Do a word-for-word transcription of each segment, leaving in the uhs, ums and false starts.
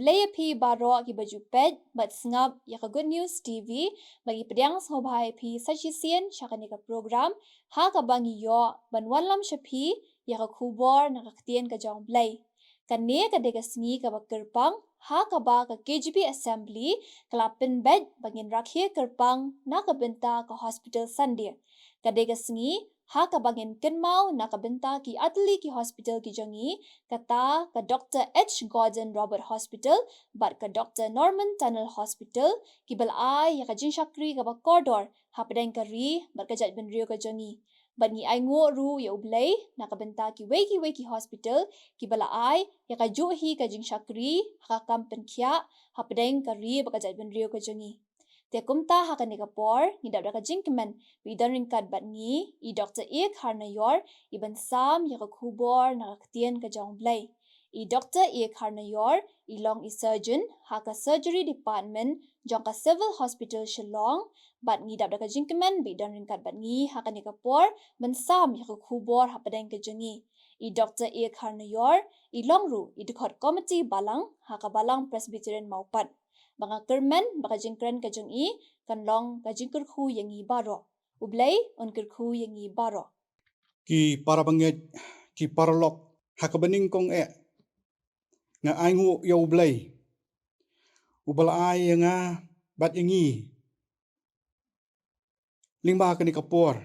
Khublei ïa phi baroh kiba ju peit bad sngap ïa ka Good News T V, ba ngi pdiang sngewbha ïa phi sa shisien sha kane ka program, ha kaba ngi ïoh ban wanlam sha phi ïa ka khubor na ka ktien ka jong U Blei. Kane ka dei ka sngi kaba kyrpang, ha kaba ka K J P Assembly ka la pynbeit ba ngin rakhe kyrpang na ka bynta ka Hospital Sunday. Ka dei ka sngi ha kaba ngin kynmaw na ka bynta ki artylli ki hospital ki jong ngi, kata ka Doctor H Gordon Roberts Hospital bad ka Doctor Norman Tunnell Hospital, kiba la ai ïa ka jingshakri kaba kordor hapdeng ka ri bad ka jaitbynriew ka jong ngi. Bad ngi ainguh ruh ïa U Blei na ka bynta kiwei kiwei ki hospital kiba la ai ïa kajuh hi ka jingshakri ha ka kam pynkhiah hapdeng ka ri bad ka jaitbynriew ka jong ngi. Te kumta ha kane ka por, ngi dap da ka jingkmen ba i don ryngkat bad ngi i Doctor A Kharnaior, i ban sam ïa ka khubor na ka ktien ka jong U Blei. I Doctor A Kharnaior i long i surgeon ha ka Surgery Department jong ka Civil Hospital Shillong, bad ngi dap da ka jingkmen ba i don ryngkat bad ngi ha kane ka por ban sam ïa ka khubor hapdeng ka jong ngi. I Doctor A Kharnaior i long ruh i dkhot komiti balang ha ka Balang Presbyterian Mawpat. Ba nga kyrmen ba ka jingkren ka jong i kan long ka jingkyrkhu ïa ngi baroh. U Blei un kyrkhu ïa ngi baroh. Ki para bangeit, ki paralok, ha kaba nyngkong eh nga ainguh ïa U Blei uba la ai ïa nga bad ïa ngi lyngba kane ka por,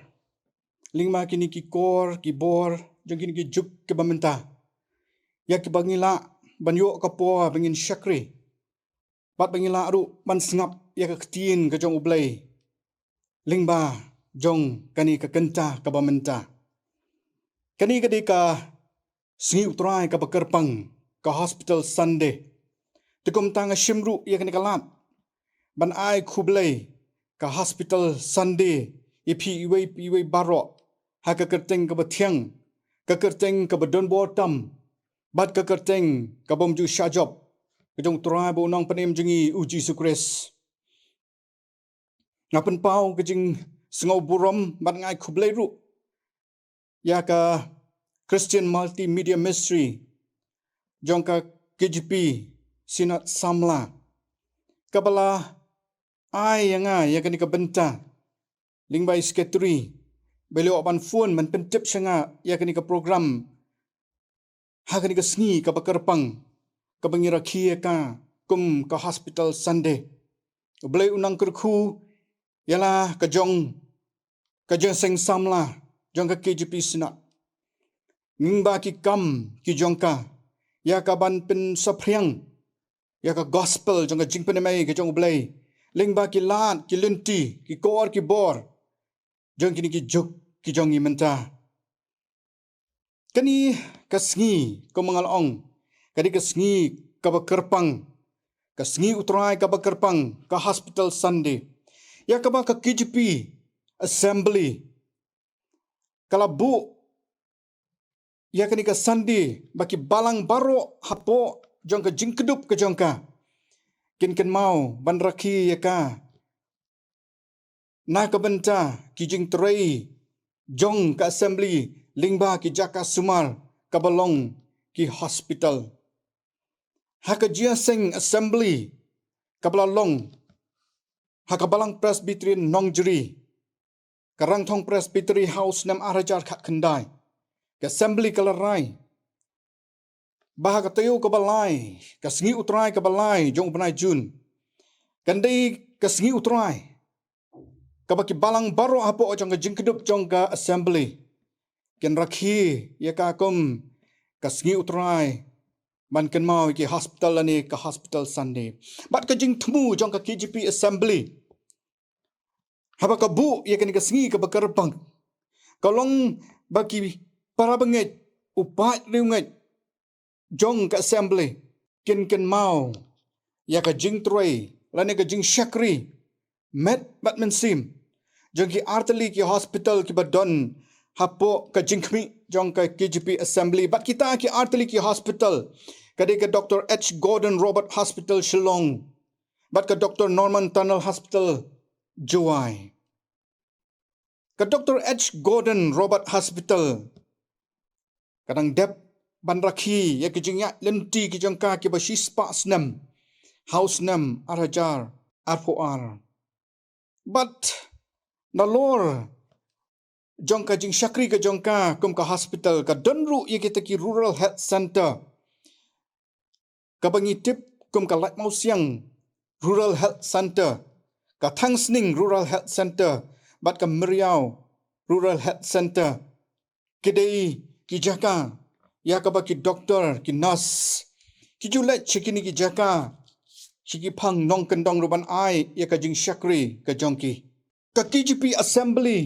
lyngba kine ki kor ki bor jong kine ki juk kiba mynta, ïa kiba ngi lah ban ïoh ka por ba ngin shakri bad ba ngi lah ruh ban sngap ïa ka ktien ka jong U Blei lyngba jong kane ka kynta kaba mynta. Kane ka dei ka sngi U Trai kaba kyrpang, ka Hospital Sunday. Te kumta nga shim ruh ïa kane ka lad ban ai khublei ka Hospital Sunday ïa phi iwei pa iwei baroh, ha ka kyrteng kaba thiang, ka kyrteng kaba don bor tam, bad ka kyrteng ka bym ju shah jop, ka jong U Trai bad U Nongpynim jong ngi U Jisu Khrist. Nga pynpaw ka jingsngewburom bad nga ai khublei ruh ïa ka Christian Multimedia Ministry jong ka K J P Synod Samla, kaba la ai ïa nga ïa kane ka bynta lyngba i Secretary, ba i la ïoh ban phone ban pyntip sha nga ïa kane ka program ha kane ka sngi kaba kyrpang, kaba ngi rakhe ïa ka kum ka Hospital Sunday. U Blei un nang kyrkhu ïa la ka jong ka jingseng samla jong ka K J P Synod, lyngba ki kam ki jong ka, ïa ka ban pynsaphriang ïa ka gospel jong ka jingpynim ei ka jong U Blei lyngba ki lad, ki lynti, ki kor ki bor jong kine ki juk ki jong ngi mynta. Kane ka sngi, kum nga la ong, ka dei ka sngi kaba kyrpang, ka sngi U Trai kaba kyrpang, ka Hospital Sunday, ïa kaba ka K J P Assembly ka la buh ïa kane ka Sunday ba ki balang baroh hapoh jong ka jingkdup ka jong ka kin kynmaw ban rakhe ïa ka na ka bynta ki jingtrei jong ka Assembly lyngba ki jaka sumar kaba long ki hospital. Ha ka jingseng Assembly kaba la long ha ka Balang Presbyterian Nongjri, ka Rangthong Presbytery House, snem ar hajar khatkhyndai, ka Assembly ka la rai ba ha ka taïew kaba lai, ka sngi U Trai kaba lai jong u bnai June, kan dei ka sngi U Trai kaba ki balang baroh hapoh jong ka jingkdup jong ka Assembly kin rakhe ïa ka kum ka sngi U Trai ban kynmaw ïa ki hospital lane ka Hospital Sunday. Bad ka jingthmu jong ka K J P Assembly haba ka buh ïa kane ka sngi kaba kyrpang, ka long ba ki para bangeit, u paid riewngeit jong ka Assembly kin kynmaw ïa ka jingtrei lane ka jingshakri met bad mynsiem jong ki artylli ki hospital kiba don hapoh ka jingkhmih jong ka K J P Assembly. Bad kita ki artylli ki hospital ka dei ka Doctor H Gordon Roberts Hospital Shillong, bad ka Doctor Norman Tunnell Hospital Jowai. Ka Doctor H Gordon Roberts Hospital ka dang dep ban rakhe ïa ki jingïaid lynti ki jong ka kiba shispah snem ha u snem ar hajar arphew ar. Bad nalor jong ka jingshakri ka jong ka kum ka hospital, ka don ruh ïa kita ki rural health center, kaba ngi tip kum ka Laitmawsiang Rural Health Center, ka Thangsning Rural Health Center, bad ka Meriaw Rural Health Center. Ki dei ki jaka ïa kaba ki doktor, ki nurse ki ju leit sha kine ki jaka, sha ki phang nongkyndong ruh ban ai ïa ka jingshakri ka jong ki. Ka K J P Assembly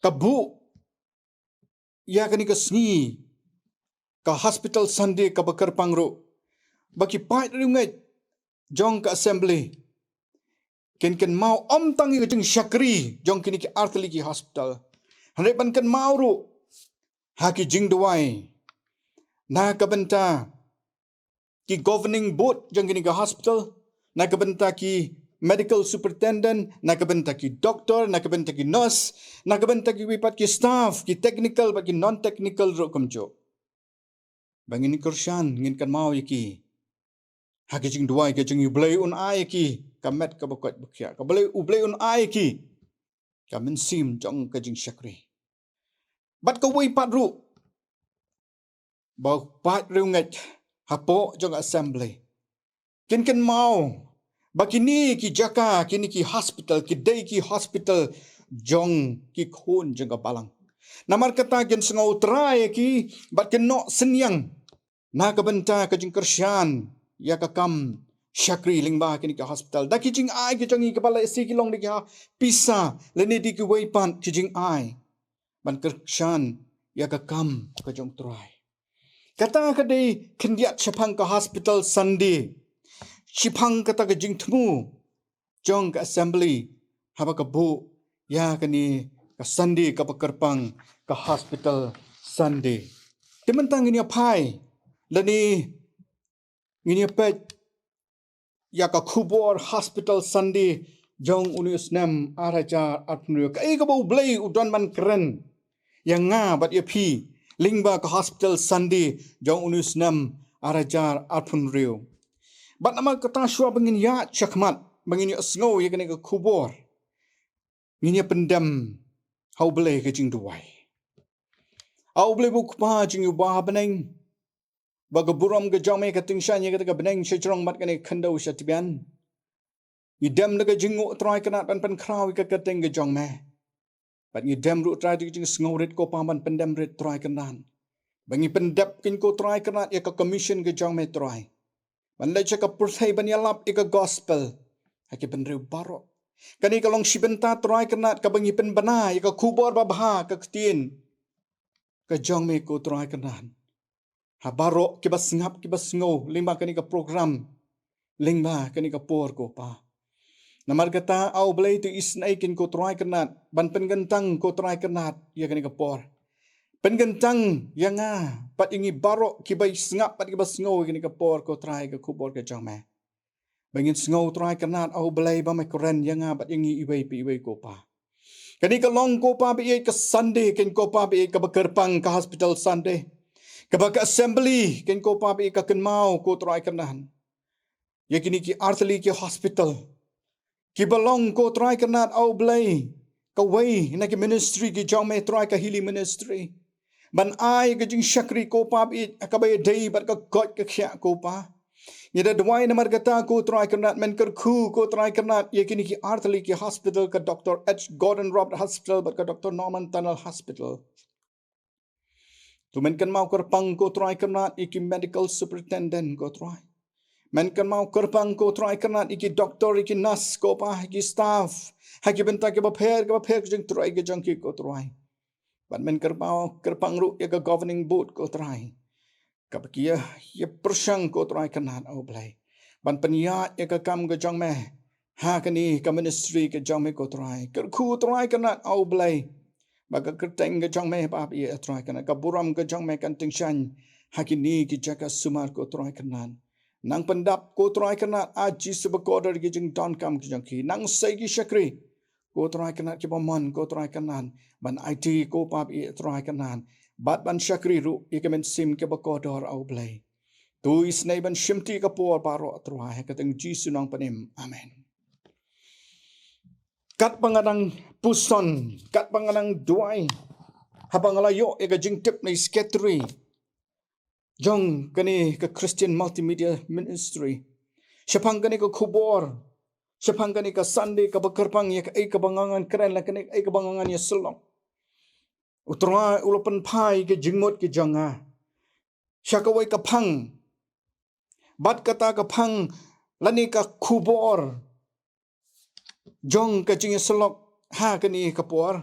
ka buh ïa kane ka sngi ka Hospital Sunday kaba kyrpang ruh, ba ki paid riewngeit jong ka Assembly kin kynmaw ym tang ïa ka jingshakri jong kine ki artylli ki hospital, hynrei ban kynmaw ruh ha ki jingduwai na ka bynta ki governing board jong kine ki hospital, na ka bynta ki medical superintendent, na ka bynta ki doktor, na ka bynta ki nurse, na ka bynta kiwei pat ki staff, ki technical bad ki non-technical ruh kumjuh, ba ngin kyrshan, ngin kynmaw ïa ki ha ki jingduwai ka jong ngi. U Blei un ai ïa ki ka met kaba koit ba khiah, ka Blei, U Blei un ai ïa ki ka mynsiem jong ka jingshakri. Bad kawei pat ruh, ba u paid riewngeit hapoh jong ka Assembly kin kynmaw ba kine ki jaka, kine ki hospital ki dei ki hospital jong ki khun jong ka balang. Namar kata kin sngewthuh ïa ki bad kin noh synñiang na ka bynta ka jingkyrshan ïa ka kam shakri lyngba kine ki hospital da ki jingai ki jong ngi, kiba lehse ki long da ki ha pisa lane da kiwei pat ki jingai ban kyrshan ïa ka kam ka jong U Trai. Kata ka dei khyndiat shaphang ka Hospital Sunday, shaphang kata ka jingthmu jong ka Assembly haba ka buh ïa kane ka Sunday kaba kyrpang, ka Hospital Sunday. Te mynta ngin ïa phai lane ngin ïa peit ïa ka khubor Hospital Sunday jong une u snem ar hajar arphew hynriew. Kaei kaba U Blei u don ban kren ïa nga bad ïa phi lyngba ka Hospital Sunday jong une u snem ar hajar arphew hynriew. Bad namar kata, shuwa ba ngin ïaid shakhmat, ba ngin ïa sngew ïa kane ka khubor, ngin ïa pyndem ha U Blei ka jingduwai. A U Blei ba u Kpa jong ngi uba ha bneng, ba ka burom ka jong me ka tyngshaiñ ïa kata ka bneng sha jrong bad kane ka khyndew sha tbian. Ngi dem da ka jingnguh, Trai Kynrad, ban pynkhraw ïa ka kyrteng ka jong me. Bad ngi dem ruh, Trai, da ka jingsngewrit, ko Pa, ban pyndem rit, Trai Kynrad, ba ngi pyndep kin, ko Trai Kynrad, ïa ka commission ka jong me, Trai, ban leit sha ka pyrthei ban ïalap ïa ka gospel ha ki bynriew baroh. Kane ka long shi bynta, Trai Kynrad, kaba ngi pynbna ïa ka khubor babha, ka ktien ka jong me, ko Trai Kynrad, ha baroh kiba sngap, kiba sngew lyngba kane ka program, lyngba kane ka por, ko Pa. Namar kata, A U Blei, to isynei kin, ko Trai Kynrad, ban pynkyntang, ko Trai Kynrad, ïa kane ka por. Pynkyntang ïa nga bad ïa ngi baroh kiba sngap bad kiba sngew ïa kane ka por, ko Trai, ka khubor ka jong me. Ba ngin sngew, Trai Kynrad, A U Blei, ba me kren ïa nga bad ïa ngi iwei pa iwei, ko Pa. Kane ka long, ko Pa ba ïeit, ka Sunday kin, ko Pa ba ïeit, kaba kyrpang, ka Hospital Sunday, kaba ka Assembly kin, ko Pa ba ïeit, ka kynmaw, ko Trai Kynrad, ïa kine ki artylli ki hospital kiba long, ko Trai Kynrad, A U Blei, kawei na ki ministry ki jong me, Trai, ka Healing Ministry, ban ai ka jingshakri, ko Pa ba ïeit, kaba ïadei bad ka koit ka khiah, ko Pa. Ngi da duwai namar kata, ko Trai Kynrad, men kyrkhu, ko Trai Kynrad, ïa kine ki artylli ki hospital, ka Doctor H Gordon Roberts Hospital bad ka Doctor Norman Tunnell Hospital. To men kynmaw kyrpang, ko Trai Kynrad, ïa ki medical superintendent, ko Trai. Men kynmaw kyrpang, ko Trai Kynrad, ïa ki doktor, ïa ki nurse, ko Pa, ïa ki staff ha ki bynta kiba pher kiba pher ka jingtrei ka jong ki, ko Trai. Bad men kyrpang, kyrpang ruh ïa ka governing board, ko Trai, kaba ki ïa, ïa pyrshang, ko Trai Kynrad, A U Blei, ban pynïaid ïa ka kam ka jong me ha kane ka ministry ka jong me, ko Trai. Kyrkhu, Trai Kynrad, A U Blei, ba ka kyrteng ka jong me, ba ïeit, Trai Kynrad, ka burom ka jong me kan tyngshaiñ ha kine ki jaka sumar, ko Trai Kynrad. Nang pyndap, ko Trai Kynrad, A Jisu, ba kordor ki jingdonkam ki jong ki. Nang sei ki shakri, ko Trai Kynrad, kiba mon, ko Trai Kynrad, ban aiti, ko Pa ba ïeit, Trai Kynrad, bad ban shakri ruh ïa ka mynsiem kaba kordor, A U Blei. To isynei ban shimti ka por baroh, Trai, ha ka kyrteng Jisu Nongpynim. Amen. Katba nga dang puson, katba nga dang duwai, haba nga la ïoh ïa ka jingtip na i secretary jong kane ka Christian Multimedia Ministry shaphang kane ka khubor, shaphang kane ka Sunday kaba kyrpang, ïa kaei kaba nga ngan kren, la kane kaei kaba nga ngan ïasyllok, u Trai u la pynphai ka jingmut ka jong nga sha kawei ka phang, bad kata ka phang lane ka khubor jong ka jingïasyllok ha kane ka por,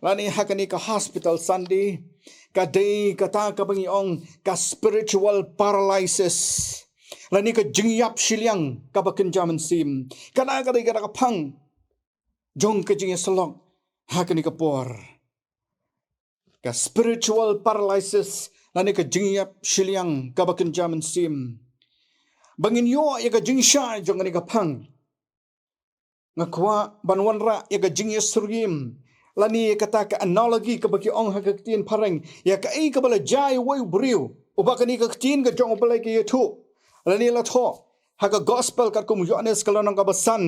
lane ha kane ka Hospital Sunday, ka dei kata kaba ngi ong ka spiritual paralysis, lane ka jingïap shiliang kaba kynja mynsiem. Kata ka dei kata ka phang jong ka jingïasyllok ha kane ka por, ka spiritual paralysis, lane ka jingïap shiliang kaba kynja mynsiem. Ba ngin ïoh ïa ka jingshai jong kane ka phang, nga kwah ban wanrah ïa ka jingïasyriem, lane ïa kata ka analogy kaba ki ong ha ka ktien phareng, ïa kaei kaba la jia ïa uwei u briew uba kane ka ktien ka jong U Blei ka ïathuh, lane la thoh ha ka gospel katkum u Ïoannis ka lynnong kaba san,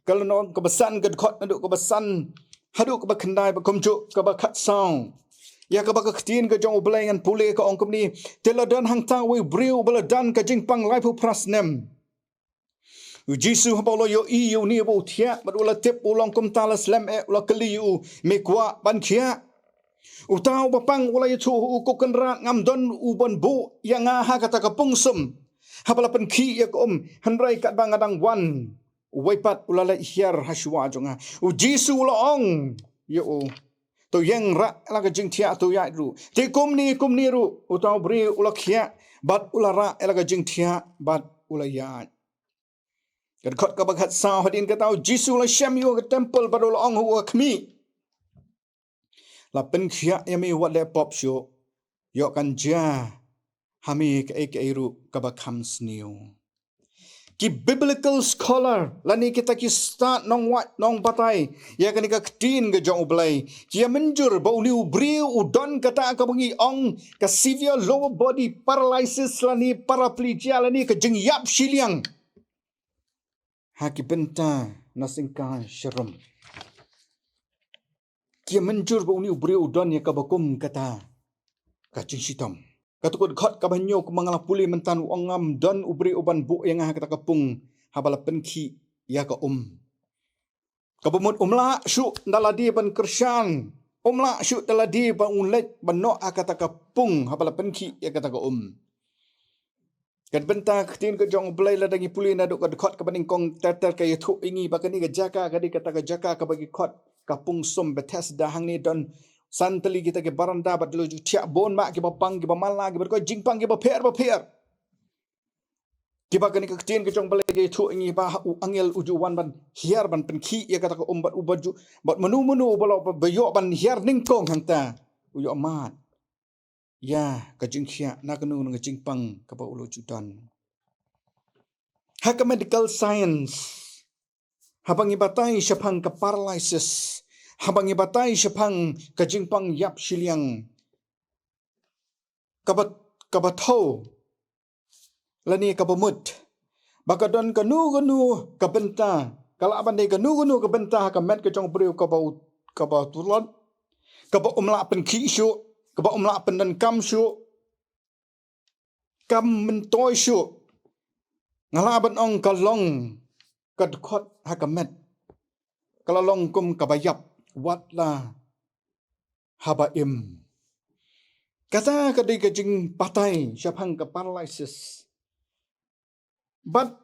ka lynnong kaba san, ka dkhot naduh kaba san haduh kaba khyndai, bad kumjuh kaba khatsaw. Ïa kaba ka ktien ka jong U Blei ngan pule, ka ong kumne: Te la don hangta uwei u briew uba la don ka jingpang laiphew phra snem. U Jisu haba u la ïohi ïa une uba u thiah bad u la tip u long kumta, la slem eh, u la kylli ïa u: Me kwah ban khiah? Uta uba pang u la ïathuh ha u: Ko Kynrad, ngam don u ban buh ïa nga ha kata ka pung sum haba la pynkhih ïa ka um, hynrei katba nga dang wan, uwei pat u la leit hiar ha shuwa jong nga. U Jisu u la ong ïa u: To ïeng, rah la ka jingthiah, to ïaid ruh. Te kumne kumne ruh uta u briew u la khiah bad u la rah la ka jingthiah bad u la ïaid. Ka dkhot kaba khatsaw: Hadien kata u Jisu u la shem ïa u ha ka temple bad u la ong ha u: Khmih, la pynkhiah ïa me, wat leh pop shuh, ïoh kan jia ha me kaei kaei ruh kaba kham sniew. Ki biblical scholar lane kita ki stad nongwad nongbatai ïa kane ka ktien ka jong U Blei, ki ïa mynjur ba une u briew u don kata kaba ngi ong ka severe lower body paralysis lane paraplegia lane ka jingïap shiliang ha ki bynta na syngkai sharum. Ki ïa mynjur ba une u briew u don ïa kaba kum kata ka jingshitom. Kata ka dkhot kaba hynñiew kumba nga la pule mynta, u ong: Ngam don u briew u ban buh ïa nga ha kata ka pung haba la pynkhih ïa ka um. Kaba mut um lah shuh da lade ban kyrshan, um lah shuh da lade ban, u leit ban noh ha kata ka pung haba la pynkhih ïa kata ka um. Ka bynta ka ktien ka jong U Blei, lada ngi pule naduh ka dkhot kaba nyngkong ter ter, ka ïathuh ïa ngi ba kane ka jaka ka dei kata ka jaka kaba ki khot ka pung sum Bethesda. Hangne don san tylli kita ki baranda bad la ju thiah bun bah kiba pang, kiba mala, kiba dei ka jingpang kiba pher bapher, kiba kane ka ktien ka jong U Blei ka ïathuh ïa ngi ba u angel u ju wan ban hiar ban pynkhih ïa kata ka um, bad uba ju, bad mano mano uba la, ba ïoh ban hiar nyngkong hangta u ïoh mad ïa ka jingkhiah na kano kano ka jingpang kaba u la ju don. Ha ka medical science, haba ngi batai shaphang ka paralysis, haba ngi batai shaphang ka jingpang ïap shiliang, kaba, kaba thew lane kaba mut ba ka don kano kano ka bynta, ka lah ban dei kano kano ka bynta ha ka met ka jong u briew kaba u, kaba tulot, kaba um lah pynkhih shuh, kaba um lah pyndonkam shuh, kam myntoi shuh. Nga lah ban ong ka long ka dkhot ha ka met, ka la long kum kaba ïap wat la haba im. Kata ka dei ka jingbatai shaphang ka paralysis. Bad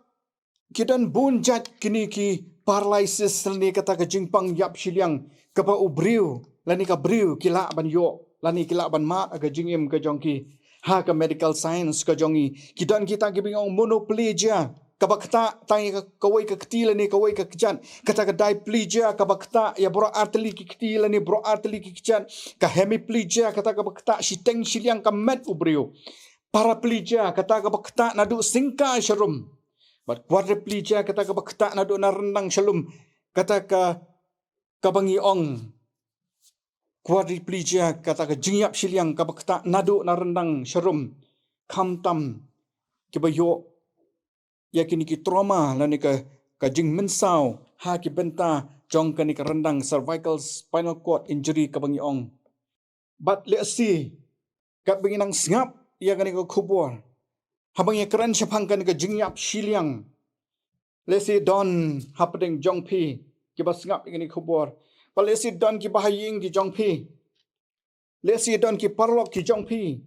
ki don bun jait kine ki paralysis lane kata ka jingpang ïap shiliang kaba u briew lane ka briew ki lah ban ïoh lane ki lah ban mad ha ka jingim ka jong ki. Ha ka medical science ka jong ngi, ki don kita kiba ngi ong monoplegia, kaba ktah tang ïa ka, kawei ka kti lane kawei ka kjat. Kata ka diplegia, kaba ktah ïa baroh artylli ki kti lane baroh artylli ki kjat. Ka hemiplegia, kata kaba ktah shiteng shiliang ka met u briew. Paraplegia, kata kaba ktah naduh syngkai sharum. Bad quadriplegia, kata kaba ktah naduh na ryndang shalum. Kata ka, kaba ngi ong quadriplegia, kata ka jingïap shiliang kaba ktah naduh na ryndang sharum. Khamtam kiba ïoh ïa kine ki trauma lane ka, ka jingmynsaw ha ki bynta jong kane ka ryndang cervical spinal cord injury kaba ngi ong. Bad lehse katba ngi nang sngap ïa kane ka khubor, haba ngi kren shaphang kane ka jingïap shiliang, lehse don hapdeng jong phi kiba sngap ïa kane ka khubor. Bad lehse don kiba ha ïing ki jong phi, lehse don ki paralok ki jong phi,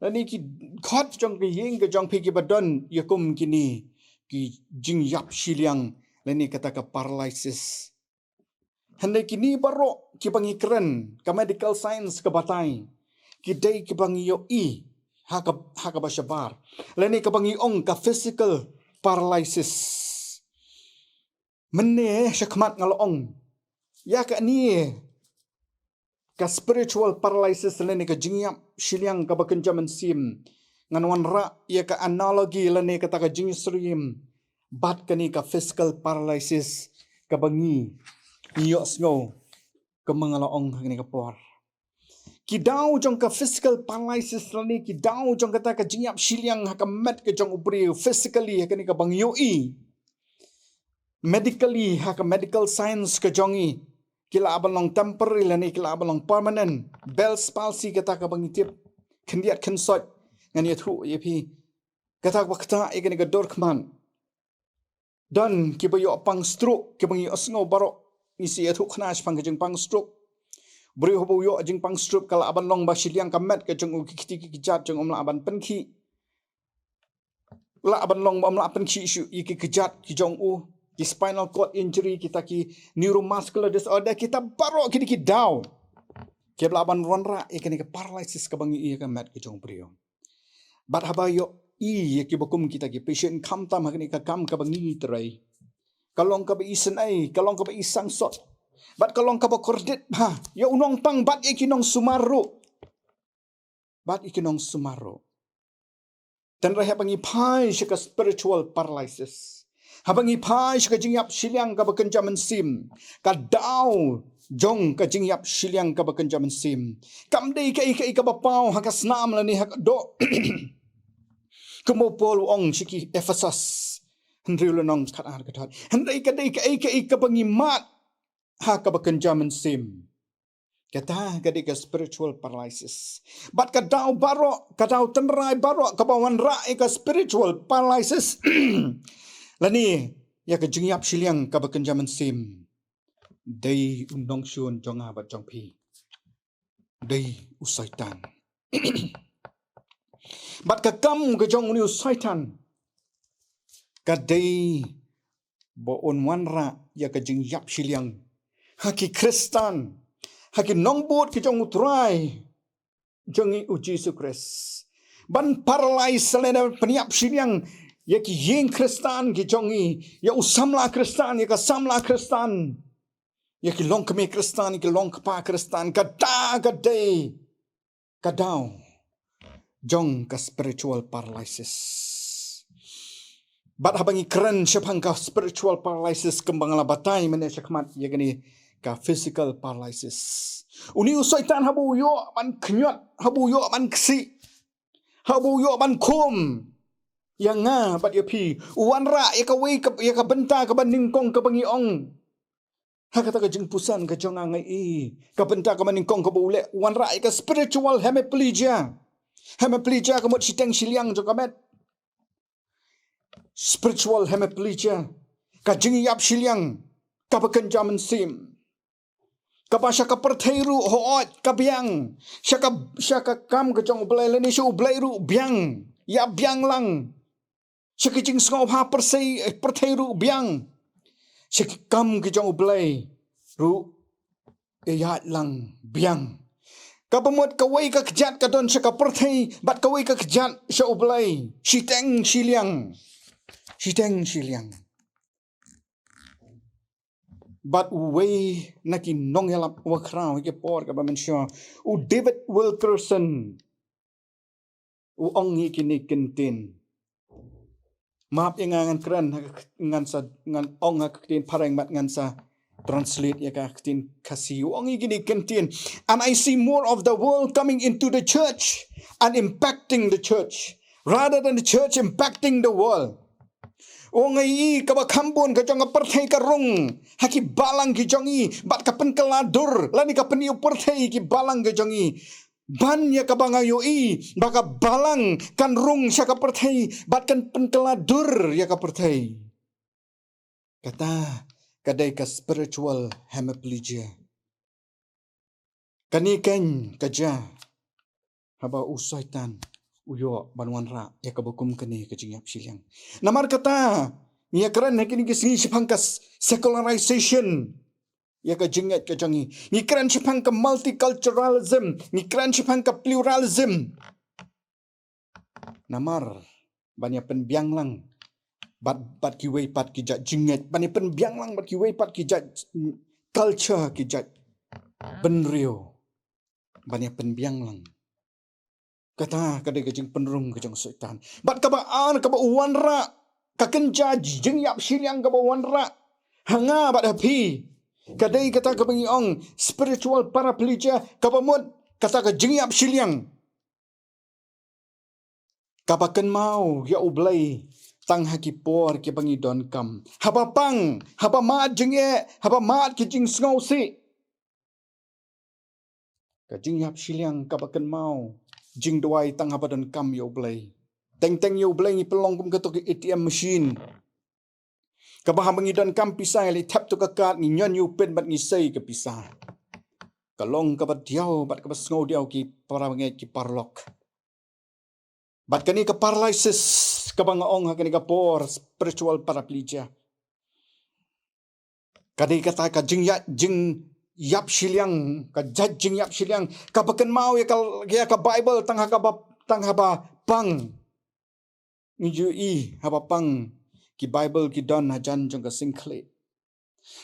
lane ki khot jong ki ïing ki jong phi kiba don ïa kum kine ki jingïap shiliang lane kata ka paralysis. Hynrei kine baroh kiba ngi kren, ka medical science ka batai, ki dei kiba ngi ïohi ha ka, ha kaba shabar, lane kaba ngi ong ka physical paralysis. Mynne shakhmat nga la ong ïa kane ka spiritual paralysis lane ka jingïap shiliang kaba kynja mynsiem, ngan wanrah ïa ka analogy lane kata ka jingsyriem bad kane ka physical paralysis kaba ngi, ngi ïohsngew, kumba nga la ong ha kane ka por. Ki daw jong ka physical paralysis lane ki daw jong kata ka jingïap shiliang ha ka met ka jong u briew, physically ha kane kaba ngi ïohi, medically ha ka medical science ka jong ngi, ki lah ban long temporary lane ki lah ban long permanent. Bell's palsy kata kaba ngi tip khyndiat khynsoit, ngan ïathuh ïa phi, kata kaba ktah ïa kane ka dur khmat. Don kiba ïoh pang stroke, kiba ngi ïohsngew baroh, ngi sa ïathuh khnang shaphang ka jingpang stroke. Briew haba u ïoh jingpang stroke ka lah ban long ba shiliang ka met ka jong u, ki kti ki kjat jong u ym lah ban pynkhih. Lah ban long ba ym lah pynkhih shuh ïa ki kjat ki jong u, ki spinal cord injury, kita ki neuromuscular disorder, kita baroh kine ki daw kiba lah ban wanrah ïa kane ka paralysis kaba ngi ïohi ha ka met ka jong u briew. Bad haba ïohi ïa kiba kum kita ki patient khamtam ha kane ka kam kaba ngi trei, ka long kaba isynei, ka long kaba isangsot, bad ka long kaba kordit bha ïa u nongpang bad ïa ki nongsumar ruh. Bad ïa ki nongsumar ruh. Tangba haba ngi phai sha ka spiritual paralysis, haba ngi phai sha ka jingïap shiliang kaba kynja mynsiem, ka daw jong ka jingïap shiliang kaba kynja mynsiem kam dei kaei kaei kaba paw ha ka snam lane ha ka doh. Kumba u Paul u ong sha ki Ephesus, hynriew lynnong khatar, khatar. Hynrei ka dei kaei kaei kaba ngi mad ha kaba kynja mynsiem. Kata ka dei ka spiritual paralysis. Bad ka daw baroh, ka daw tynrai baroh kaba wanrah ïa ka spiritual paralysis lane ïa ka jingïap shiliang kaba kynja mynsiem, dei u nongshun jong nga bad jong phi, dei u Soitan. Bad ka kam ka jong une u Soitan ka dei ba un wanrah ïa ka jingïap shiliang ha ki Khristan, ha ki nongbud ki jong u Trai jong ngi u Jisu Khrist, ban paralyse lane ban pynïap shiliang ïa ki ïing Khristan ki jong ngi, ïa u samla Khristan, ïa ka samla Khristan, ïa ki longkmie Khristan, ïa ki longkpa Khristan. Kata ka dei ka daw jong ka spiritual paralysis. Bad haba ngi kren shaphang ka spiritual paralysis, kumba nga la batai mynne shakhmat, ïa kane ka physical paralysis, une u Soitan haba u ïoh ban khñiot, haba u ïoh ban ksih, haba u ïoh ban khum ïa nga bad ïa phi, u wanrah ïa kawei ka, ïa ka bynta kaba nyngkong kaba ngi ong ha kata ka jingpuson ka jong nga, ngi i ka bynta kaba nyngkong kaba u leh, u wanrah ïa ka spiritual hemiplegia. Hemiplegia ka mut shiteng shiliang jong ka met. Spiritual hemiplegia, ka jingïap shiliang kaba kynja mynsiem, kaba sha ka pyrthei ruh hooid ka biang, sha ka, sha ka kam ka jong U Blei lane sha U Blei ruh biang, ïa biang lang. Sha ki jingsngewbha pyrthei, pyrthei ruh biang. Sha ki kam ki jong U Blei ruh ïaid lang biang. Kaba mut kawei ka kjat ka don sha ka pyrthei bad kawei ka kjat sha U Blei. Shiteng shiliang. Shiteng shiliang. Bad uwei na ki nongïalap wakhraw ha ki por kaba mynshuwa, u David Wilkerson, u ong ïa kine ki ktien. Map ïa nga ngan kren ha ka, ngan sa, ngan ong ha ka ktien phareng bad ngan sa translate ïa ka ktien Khasi. U ong ïa kine ki ktien: "And I see more of the world coming into the church and impacting the church. Rather than the church impacting the world. Ong ngi i kaba kham bun ka jong ka pyrthei ka rung ha ki balang ki jong i, bad ka pynkylla dur lane ka pynïoh pyrthei ki balang ki jong i. Ban ïa kaba nga ïohi ba ka balang kan rung sha ka pyrthei bad kan pynkylla dur ïa ka pyrthei. Kata ka dei ka spiritual hemiplegia. Kane kein ka jia haba u Soitan u ïoh ban wanrah ïa kaba kum kane ka jingïap shiliang. Namar kata ngi ïa kren ha kine ki sngi shaphang ka s-, secularization ïa ka jingngeit ka jong ngi. Ngi kren shaphang ka multiculturalism, ngi kren shaphang ka pluralism. Namar ban ïa pynbiang lang bad, bad kiwei pat ki jait jingngeit, ban ïa pynbiang lang bad kiwei pat ki jait, mm, culture, ki jait bynriew. Ban ïa pynbiang lang. Kata ka dei ka jingpynrung ka jong Soitan. Bad kaba ar kaba u wanrah, ka kynja jingïap shiliang kaba u wanrah ha nga bad ha phi, ka dei kata kaba ngi ong spiritual paraplegia, kaba mut kata ka jingïap shiliang kaba kynmaw ïa U Blei tang ha ki por kiba ngi donkam. Haba pang, haba mad jingeh, haba mad ki jingsngewsih. Ka jingïap shiliang kaba kynmaw jingduwai tang haba donkam ïa U Blei. Teng teng ïa U Blei ngi pynlong kum kato ka A T M machine. Kaba haba ngi donkam pisa ngi leit thep to ka kad, ngi ñion ïa u pin bad ngi sei ka pisa. Ka long kaba diaw bad kaba sngewdiaw ki para bangeit ki paralok. Bad kane ka paralysis kaba nga ong ha kane ka por spiritual paraplegia. Ka dei kata ka jingïa-, jingïap shiliang, ka jait jingïap shiliang, kaba kynmaw ïa ka, ïa ka Bible tang ha kaba, tang haba pang. Ngi ju i haba pang ki Bible ki don hajan jong ka sing khlieh.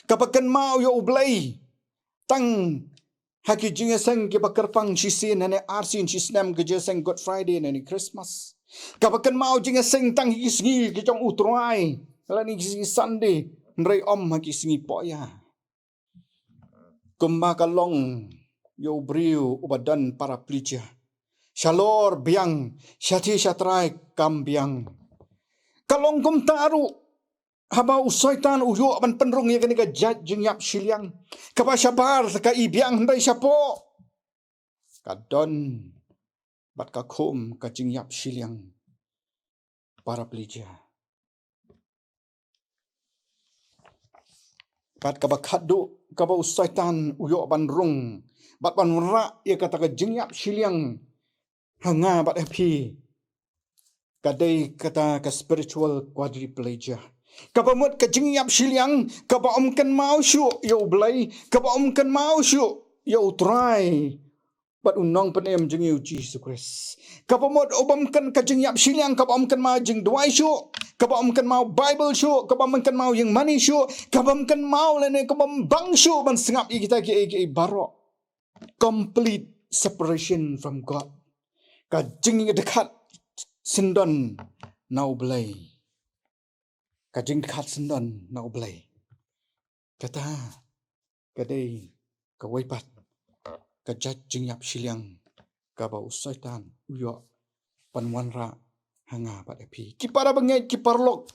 Kaba kynmaw ïa U Blei tang ha ki jingïaseng kiba kyrpang shisien ne arsien shisnem, ki jingïaseng Good Friday ne Christmas. Kaba kynmaw jingïaseng tang ha ki sngi ki jong U Trai lane ki sngi Sunday, hynrei ym ha ki sngi pohïa. Kumba ka long ïa u briew uba don paraplegia. Shalor biang, shathie shatrai kam biang. Ka long kumta ruh haba u Soitan u ïoh ban pynrung ïa kane ka jait jingïap shiliang. Kaba shabar ka i biang hynrei shapoh ka don bad ka khum ka jingïap shiliang, paraplegia. Bad kaba khatduh kaba u Soitan u ïoh ban rung bad ban wanrah ïa kata ka jingïap shiliang ha nga bad ha phi, ka dei kata ka spiritual quadriplegia. Kaba mut ka jingïap shiliang kaba ym kynmaw shuh ïa U Blei, kaba ym kynmaw shuh ïa U Trai bad U Nongpynim jong ngi U Jisu Khrist. Kaba mut u bym kyn-, ka jingïap shiliang kaba ym kynmaw jingduwai shuh, kaba ym kynmaw Bible shuh, kaba ym kynmaw ïingmane shuh, kaba ym kynmaw lane kaba ym bang shuh ban sngap ïa kita kiei kiei baroh. Complete separation from God. Ka jingdkhot syndon na U Blei. Ka jingdkhot syndon na U Blei. Kata ka dei kawei pat ka jait jingïap shiliang kaba u Soitan u ïoh ban wanrah ha nga bad ha phi. Ki para bangeit, ki paralok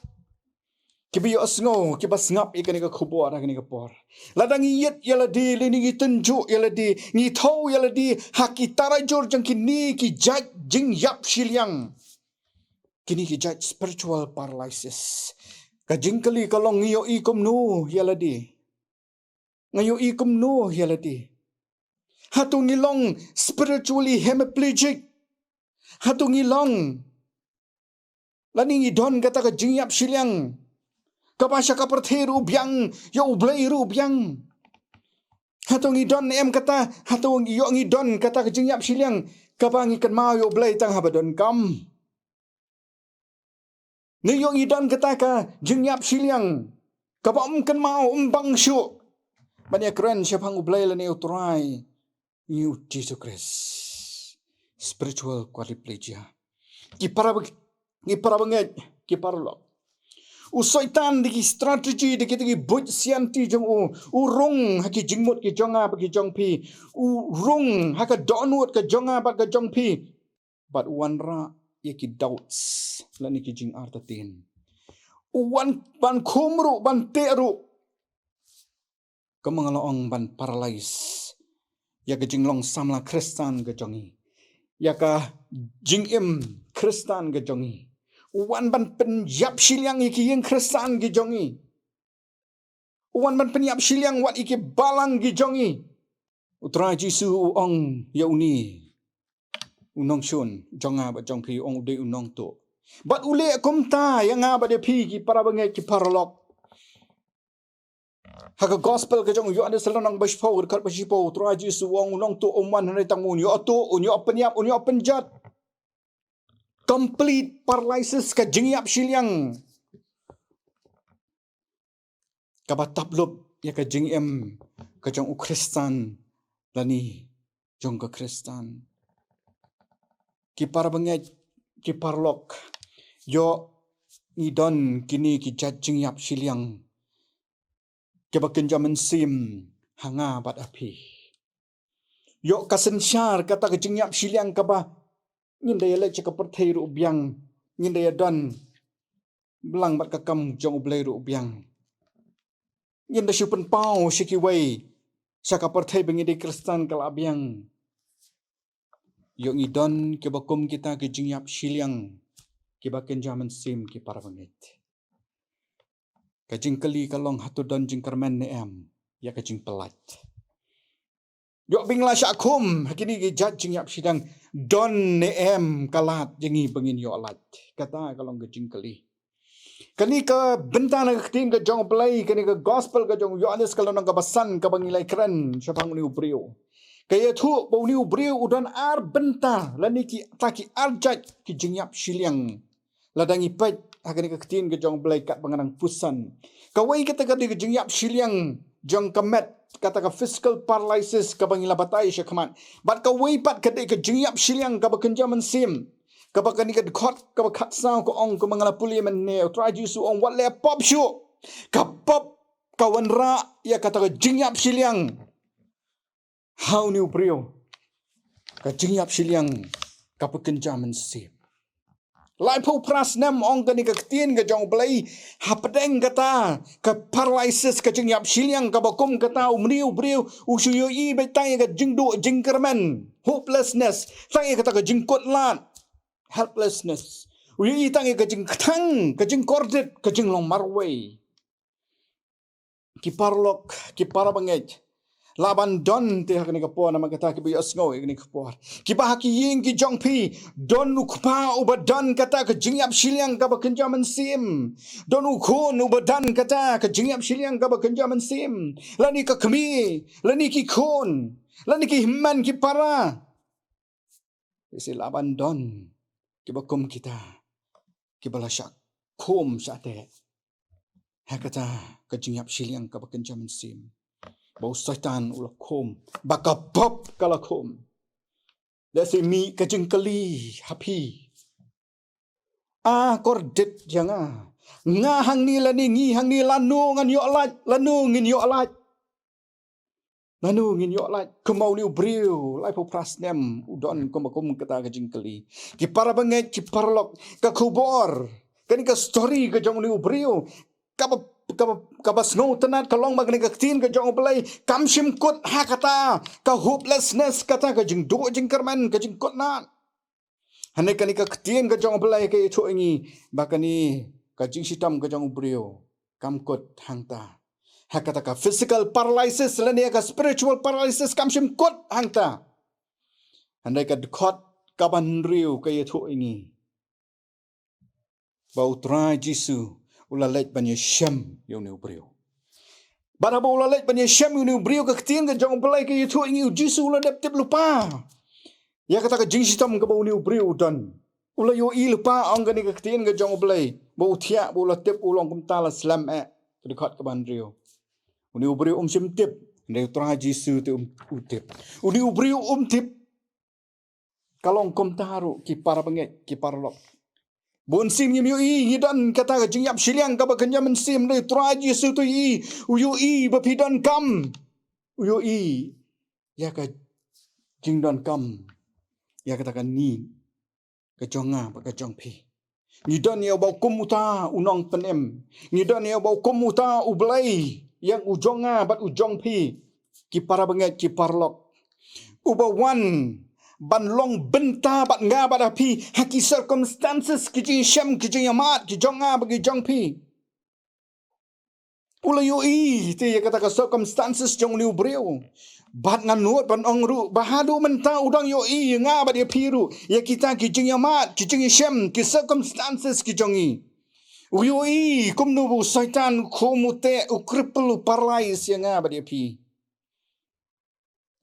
kiba ïohsngew, kiba sngap ïa kane ka khubor ha kane ka por. Lada ngi ïit ïa lade, lane ngi tynjuh ïa lade, ngi thew ïa lade ha ki tarajur jong kine ki jait jingïap shiliang, kine ki jait spiritual paralysis, ka jingkylli ka long, ngi ïohi kumno ïa lade? Nga ïohi kumno ïa lade? Hato ngi long spiritually hemiplegic? Hato ngi long, lane ngi don kata ka jingïap shiliang kaba sha ka pyrthei ruh biang, ïa U Blei ruh biang? Hato ngi don em kata, hato ngi ïoh ngi don kata ka jingïap shiliang kaba ngi kynmaw ïa U Blei tang haba donkam? Ne ïoh ngi don kata ka jingïap shiliang kaba ym kynmaw, ym bang shuh ban ïakren shaphang U Blei lane U Trai, ngi U Jisu Khrist. Spiritual quadriplegia. Ki para ba-, ki para bangeit, ki paralok, u Soitan da ki strategy, da kita ki buit sianti jong u, u rung ha ki jingmut ki jong nga bad ki jong phi. U rung ha ka dohnud ka jong nga bad ka jong phi. Bad u wanrah ïa ki doubts lane ki jingartatien. U wan ban khum ruh, ban teh ruh. Kumba nga la ong, ban paralyze ïa ka jinglong samla Khristan ka jong ngi, ïa ka jingim Khristan ka jong ngi. U wan ban pynïap shiliang ïa ki ïing Khristan ki jong ngi. U wan ban pynïap shiliang wat ïa ki balang ki jong ngi. U Trai Jisu u ong ïa une u nongshun jong nga bad jong phi, u ong u dei u nongtuh. Bad u leh kumta ïa nga bad ïa phi, ki para bangeit, ki paralok. Ha ka gospel ka jong u Ïoannis, lynnong ba shiphew, dkhot ba shiphew, u Trai Jisu u ong u nongtuh um wan hynrei tang un ïoh tuh, un ïoh pynïap, un ïoh pynjot. Complete paralysis, ka jingïap shiliang kaba tap lup ïa ka jingim ka jong u Khristan lane jong ka Khristan. Ki para bangeit, ki paralok, ïoh ngi don kine ki jait jingïap shiliang kiba kynja mynsiem ha nga bad ha phi. Ïoh ka synshar kata ka jingïap shiliang kaba ngin da ïaleit sha ka pyrthei ruh biang, ngin da ïadon lang bad ka kam jong U Blei ruh biang. Ngin da shu pynpaw sha kiwei, sha ka pyrthei ba ngi dei Khristan ka la biang. Ïoh ngi don kiba kum kita ki jingïap shiliang kiba kynja mynsiem, ki para bangeit. Ka jingkylli ka long, hato don jingkyrmen ne em ïa ka jingpyllait? Ïoh ba ngi la shah khum ha kine ki jait jingïap shiliang, don ne em ka lad jong ngi ba ngin ïoh lait? Kata ka long ka jingkylli. Kane ka bynta na ka ktien ka jong U Blei, kane ka gospel ka jong u Ïoannis ka lynnong kaba san kaba ngi la ïakren shaphang une u briew, ka ïathuh ba une u briew u don ar bynta lane kita ki ar jait ki jingïap shiliang. Lada ngi peit ha kane ka ktien ka jong U Blei katba nga dang puson, kawei kata ka dei ka jingïap shiliang jong ka met, kata ka physical paralysis kaba ngi la batai shakhmat. Bad kawei pat ka dei ka jingïap shiliang kaba kynja mynsiem, kaba kane ka dkhot kaba khatsaw ka ong, kumba nga la pule mynne, U Trai Jisu u ong, wat leh pop shuh, ka pop ka wanrah ïa kata ka jingïap shiliang ha une u briew, ka jingïap shiliang kaba kynja mynsiem. Laiphew phra snem, ong kane ka ktien ka jong U Blei, hapdeng kata ka paralysis, ka jingïap shiliang kaba kum kata, une u briew u shu ïohi beit tang ïa ka jingduh jingkyrmen, hopelessness, tang ïa kata ka jingkut lad, helplessness. U ïohi tang ïa ka jingkthang, ka jingkordit, ka jinglong marwei. Ki paralok, ki para bangeit, lah ban don te ha kane ka por, namar kata kiba ïohsngew ïa kane ka por, kiba ha ki ïing ki jong phi, don u kpa uba don kata ka jingïap shiliang kaba kynja mynsiem, don u khun uba don kata ka jingïap shiliang kaba kynja mynsiem, lane ka kmie, lane ki khun, lane ki hynmen ki para. Te sa lah ban don kiba kum kita, kiba la shah khum shah teh ha kata ka jingïap shiliang kaba kynja mynsiem, ba u Soitan u la khum, ba ka pop ka la khum. Lehse mih ka jingkylli ha phi, a kordit ïa nga, nga hangne lane ngi hangne, lano ngan ïoh lait, lano ngin ïoh lait? Lano ngin ïoh lait? Kumba une u briew laiphew phra snem u don kumba kum kata ka jingkylli. Ki para bangeit, ki paralok, ka khubor, kane ka story ka jong une u briew, kaba, kaba, kaba sngewtynnat ka long ba kane ka ktien ka jong U Blei kam shym kut ha kata ka hopelessness, kata ka jingduh jingkyrmen, ka jingkut lad. Hynrei kane ka ktien ka jong U Blei ka ïathuh ïa ngi ba kane ka jingshitom ka jong u briew kam kut hangta ha kata ka physical paralysis lane ka spiritual paralysis, kam shym kut hangta. Hynrei ka dkhot kaba hynriew ka ïathuh ïa ngi ba U Trai Jisu u la leit ban ïashem ïa une u briew. Bad haba u la leit ban ïashem ïa une u briew, ka ktien ka jong U Blei ka ïathuh ïa ngi, U Jisu u la dep tip lypa ïa kata ka jingshitom kaba une u briew u don. U la ïohi lypa, ong kane ka ktien ka jong U Blei, ba u thiah, ba u la tip, u long kumta la slem eh. Ka dkhot kaba hynriew. Une u briew um shym tip, hynrei U Trai Jisu te um, u tip. Une u briew um tip. Ka long kumta ruh, ki para bangeit, ki paralok. Bun sien ngim ïohi, ngi don kata ka jingïap shiliang kaba kynja mynsiem, hynrei U Trai Jisu te u ïohi, u ïohi ba phi donkam. U ïohi ïa ka jingdonkam, ïa kata ka need, ka jong nga bad ka jong phi. Ngi don ïa uba kum uta u nongpynim. Ngi don ïa uba kum uta u Blei ïa u jong nga bad u jong phi. Ki para bangeit, ki paralok. Uba wan ban long bynta bad nga bad phi ha ki circumstances, ki jingshem, ki jingïamad ki jong nga bad ki jong phi. U la ïohi te ïa kata ka circumstances jong une u briew. Bad nga nud ban ong ruh ba haduh mynta u dang ïohi ïa nga bad ïa phi ruh, ïa kita ki jingïamad, ki jingshem, ki circumstances ki jong ngi. U ïohi kumno ba u Soitan u khum, u teh, u cripple, u paralyze ïa nga bad ïa phi.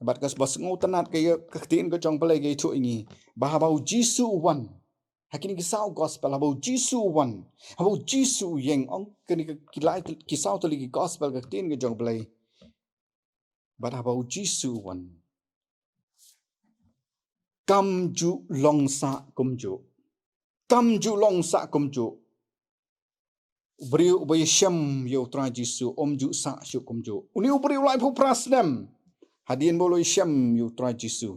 Bad ka ba sngewtynnat ka ïa ka ktien ka jong U Blei ka ïathuh ïa ngi ba haba u Jisu u wan ha kine ki saw gospel, haba u Jisu u wan, haba u Jisu u ïeng, ong kane ka ki lai ki saw tylli ki gospel ka ktien ka jong U Blei. Bad haba u Jisu u wan, kam ju long sah kumjuh. Kam ju long sah kumjuh. U briew uba ïashem ïa u Trai Jisu um ju sah shuh kumjuh. Une u briew laiphew phra snem, hadien ba u la ïashem ïa u Trai Jisu,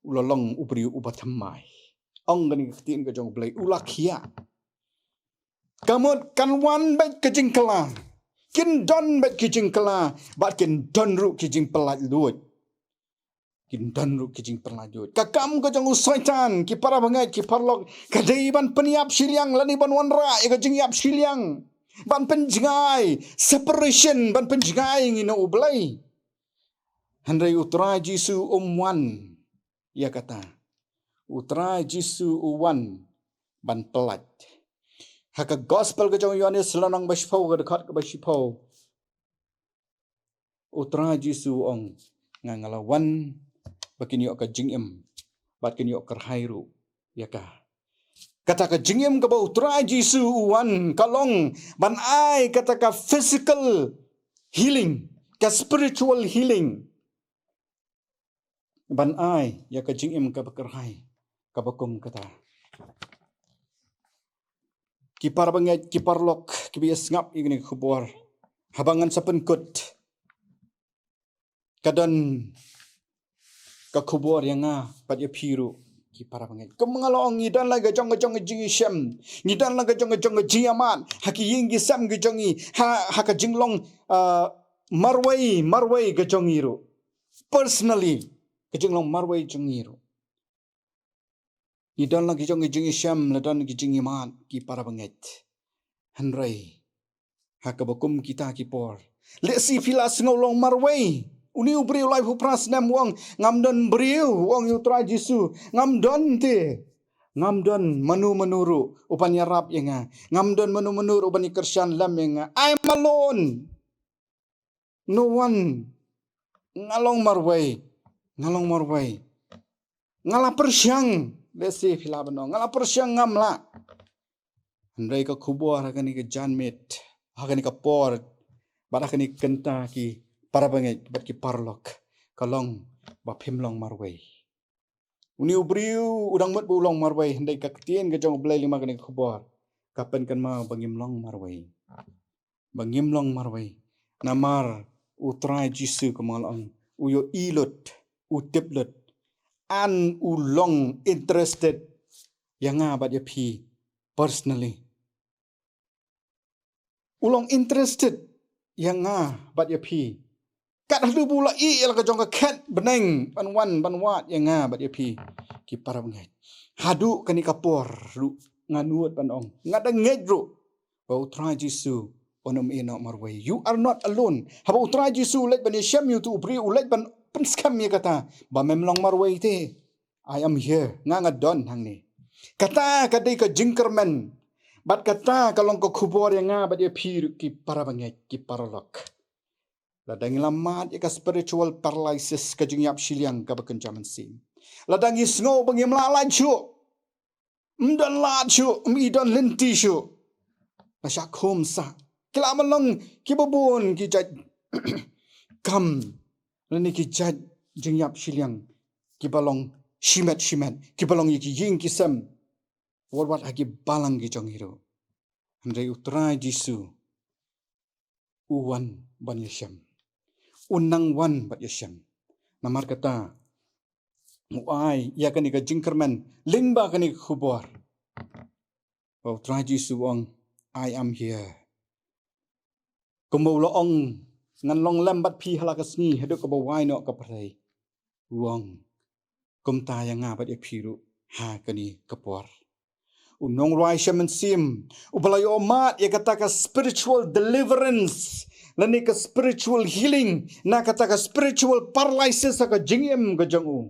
u la long u briew uba thymmai. Ong kane ka ktien ka jong U Blei, u la khiah. Ka mut kan wan beit ka jingkylla, kin don beit ka jingkylla, bad kin don ruh ka jingpyllait luid. Kin don ruh ka jingpyllait luid. Ka kam ka jong u Soitan, ki para bangeit, ki paralok, ka dei ban pynïap shiliang lane ban wanrah ïa ka jingïap shiliang, ban pynjngai, separation, ban pynjngai ngi na U Blei. Hynrei u Trai Jisu um wan ïa kata. U Trai Jisu u wan ban pyllait. Ha ka gospel ka jong u Ïoannis lynnong ba shiphew, ka dkhot kaba shiphew, u Trai Jisu u ong, nga nga la wan ba kin ïoh ka jingim bad kin ïoh kyrhai ruh ïa ka. Kata ka jingim kaba u Trai Jisu u wan ka long ban ai kata ka physical healing, ka spiritual healing, ban ai ïa ka jingim kaba kyrhai, kaba kum kata. Ki para bangeit, ki paralok kiba ïa sngap ïa kane ka khubor, haba ngan sa pynkut, ka don ka khubor ïa nga bad ïa phi ruh, ki para bangeit. Kum nga la ong, ngi don la ka jong ka jong ka jingïashem, ngi don la ka jong ka jong ka jingïamad ha ki ïing ki sem ki jong ngi, ha, ha ka jinglong, ah, marwei marwei ka jong ngi ruh. Personally, ka jinglong marwei jong ngi ruh. Ngi don la ki jong ki jingïashem, la don ki jingïamad, ki para bangeit. Hynrei ha kaba kum kita ki por, lehse phi la sngew long marwei. Une u briew laiphew phra snem u ong, ngam don briew, u ong ïa u Trai Jisu, ngam don te, ngam don mano mano ruh uban ïarap ïa nga. Ngam don mano mano ruh uban ïa kyrshan lem ïa nga. I'm alone. No one. Nga long marwei. Nga long marwei. Nga la pyrshang. Lehse phi lah ban ong, nga la pyrshang, ngam lah. Hynrei ka khubor ha kane ka janmiet, ha kane ka por, bad ha kane ka kynta, ki para bangeit bad ki paralok, ka long ba phim long marwei. Une u briew u dang mut ba u long marwei, hynrei ka ktien ka jong U Blei lyngba kane ka khubor ka pynkynmaw ba ngim long marwei. Ba ngim long marwei. Namar u Trai Jisu, kumba nga la ong, u ïohi lut, u tip lut. An u long interested ïa nga bad ïa phi personally. U long interested ïa nga bad ïa phi. Kat haduh ba u la ïeh ïa la ka jong ka khet bneng ban wan ban wad ïa nga bad ïa phi, ki para bangeit. Haduh kane ka por ruh nga nud ban ong, nga da ngeit ruh ba u Trai Jisu un ym ïehnoh marwei. You are not alone. Haba u Trai Jisu u leit ban ïashem ïa utu u briew, u leit ban pynskhem ïa kata, ba mem long marwei te. I am here. Nga nga don hangne. Kata ka dei ka jingkyrmen. Bad kata ka long ka khubor ïa nga bad ïa phi ruh, ki para bangeit, ki paralok. Lada ngi la mad ïa ka spiritual paralysis, ka jingïap shiliang kaba kynja mynsiem, lada ngi sngew ba ngim lah lait shuh, ym don lad shuh, ym i don lynti shuh, la shah khum sah. Ki lah ban long kiba bun ki jait kam lane ki jait jingïap shiliang kiba long shimet shimet, kiba long ïa ki ïing ki sem, wat wat ha ki balang ki jong ngi ruh. Hynrei u Trai Jisu u wan ban ïashem. U nang wan ban ïashem. Namar kata, u ai ïa kane ka jingkyrmen lyngba kane ka khubor. Ba u Trai Jisu u ong, "I am here." Kumba u la ong, "Ngan long lem bad phi ha la ka sngi haduh kaba wai noh ka pyrthei." U ong, "Kumta ïa nga bad ïa phi ruh ha kane ka por." U nongrwai sha mynsiem uba la ïoh mad ïa kata ka spiritual deliverance lane ka spiritual healing na kata ka spiritual paralysis ha ka jingim ka jong u.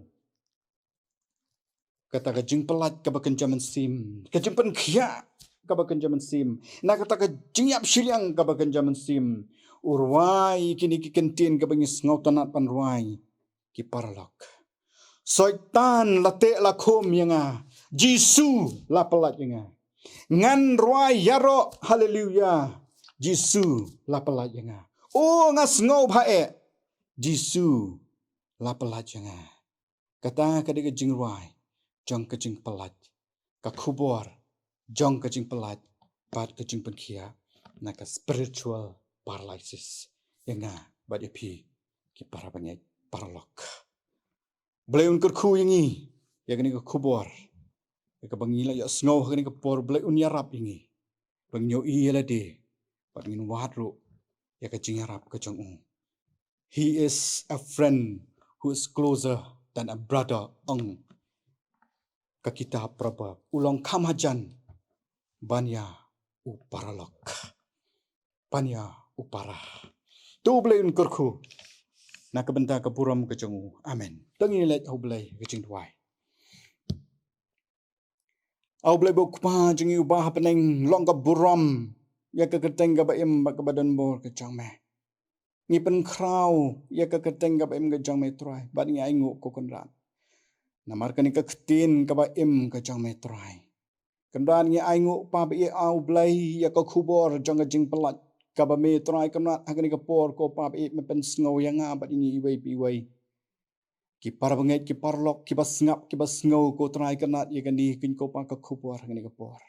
Kata ka jingpyllait kaba kynja mynsiem, ka jingpynkhiah kaba kynja mynsiem, na kata ka jingïap shiliang kaba kynja mynsiem, u rwai kine ki kyntien kaba ngi sngewtynnat ban rwai, ki paralok. "Soitan la teh la khum ïa nga, Jisu la pyllait ïa nga. Ngan rwai ïaroh, haleluya, Jisu la pyllait ïa nga. O nga sngew bha eh, Jisu la pyllait ïa nga." Kata ka dei ka jingrwai jong ka jingpyllait, ka khubor jong ka jingpyllait bad ka jingpynkhiah na ka spiritual paralysis ïa nga bad ïa phi, ki para bangeit paralok. Blei un kyrkhu ïa ngi ïa kane ka khubor, ïa kaba ngi la ïohsngew ha kane ka por. Blei un ïarap ïa ngi ba ngin ïohi ïa lade bad ngin wad ruh ïa ka jingïarap ka jong u. "He is a friend who is closer than a brother," ong ka kitab Proverb. U long kham hajan ban ïa u paralok, ban ïa u para. To Blei un kyrkhu na ka bynta ka burom ka jong u. Amen. To ngin leit ha U Blei ka jingduwai. A U Blei ba u Kpa jong ngi uba ha bneng, long ka burom ïa ka kyrteng kaba im bad kaba donbor ka jong me. Ngi pynkhraw ïa ka kyrteng kaba im ka jong me Trai, bad ngi ainguh ko Kynrad namar kane ka ktien kaba im ka jong me Trai. Kynrad ngi ainguh Pa ba ïeit, a U Blei, ïa ka khubor jong ka jingpyllait kaba me Trai Kynrad ha kane ka por ko Pa ba ïeit me pynsngew ïa nga bad ïa ngi iwei pa iwei. Ki para bangeit, ki paralok, kiba sngap, kiba sngew ko Trai Kynrad ïa kane, kynja ko Pa, ka khubor ha kane ka por.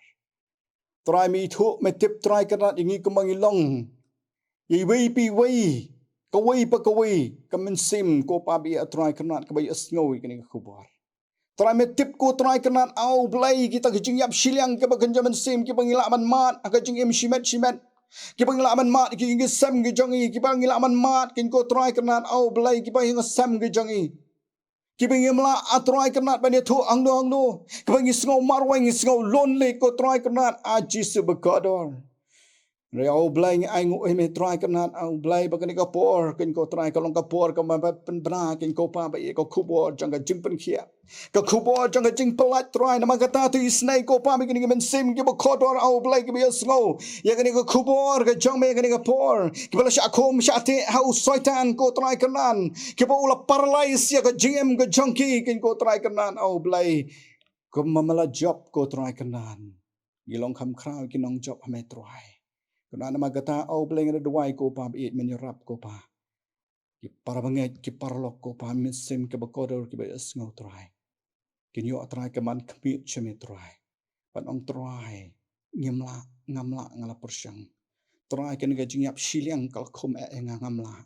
Trai me ithuh, me tip Trai Kynrad ïa ngi kumba ngi long, ïa iwei pa iwei, kawei pa kawei ka mynsiem ko Pa ba ïeit, a Trai Kynrad, kaba ïohsngew ïa kane ka khubor. Trai me tip ko Trai Kynrad, a U Blei, kita ki jingïap shiliang kiba kynja mynsiem, kiba ngi lah ban mad ha ka jingim shimet shimet, kiba ngi lah ban mad ha ki ïing ki sem ki jong ngi, kiba ngi lah ban mad, kynja ko Trai Kynrad, a U Blei, kiba ïing ki sem ki jong ngi, kiba ngim lah, a Trai Kynrad, ban ïathuh hangno hangno, kiba ngi sngew marwei, ngi sngew lonely ko Trai Kynrad, a Jisu bakordor. Hynrei a U Blei, ngi ainguh ïa me Trai Kynrad, a U Blei, ba kane ka por, kynja ko Trai, ka long ka por kaba me pynbna, kynja ko Pa ba ïeit, ka khubor jong ka jingpynkhiah, ka khubor jong ka jingpyllait Trai. Namar kata to isynei ko Pa ba ïeit, kine ki mynsiem kiba kordor, a U Blei, kiba ïohsngew ïa kane ka khubor ka jong me ha kane ka por, kiba la shah khum shah teh ha u Soitan ko Trai Kynrad, kiba u la paralyse ïa ka jingim ka jong ki, kynja ko Trai Kynrad, a U Blei. Kumba me la jop ko Trai Kynrad, ngi long kham khraw ki nongjop ha me Trai. Kynrad namar kata, a U Blei, nga da duwai ko Pa ba ïeit, men ïarap ko Pa. Ki para bangeit, ki paralok ko Pa, mynsiem kiba kordor, kiba ïohsngew Trai, kin ïoh Trai ka man khmih sha me Trai, ban ong Trai, ngim lah, ngam lah, nga la pyrshang. Trai, kane ka jingïap shiliang ka la khum eh ïa nga, ngam lah.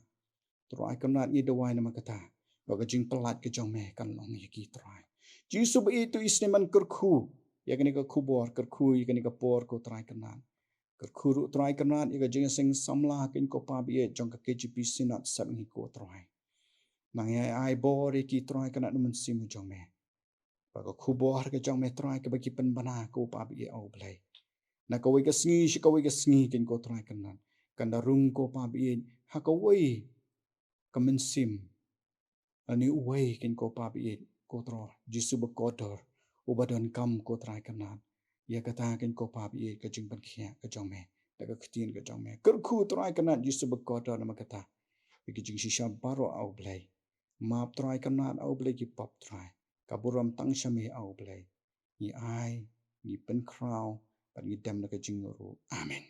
Trai Kynrad, ngi duwai namar kata, ba ka jingpyllait ka jong me kan long ïa ki Trai. Jisu ba ïeit, to isynei men kyrkhu ïa kane ka khubor, kyrkhu ïa kane ka por ko Trai Kynrad. Kyrkhu ruh Trai Kynrad ïa ka jingïaseng samla, kynja ko Pa ba ïeit, jong ka K J P Synod Sepngi ko Trai. Nang ïai ai bor ïa ki Trai Kynrad na u Mynsiem jong me, ba ka khubor ka jong me Trai kaba ki pynbna ko Pa ba ïeit, a U Blei, na kawei ka sngi sha kawei ka sngi, kynja ko Trai Kynrad, kan da rung ko Pa ba ïeit ha kawei ka mynsiem, lane uwei, kynja ko Pa ba ïeit, ko Trai Jisu bakordor, uba donkam ko Trai Kynrad ïa kata, kynja ko Pa ba ïeit, ka jingpynkhiah ka jong me da ka ktien ka jong me. Kyrkhu Trai Kynrad Jisu bakordor namar kata, ïa ki jingshisha baroh, a U Blei. Map Trai Kynrad, a U Blei, ki pop Trai. Ka burom tang sha me, a U Blei. Ngi ai, ngi pynkhraw, bad ngi dem da ka jingïaroh. Amen.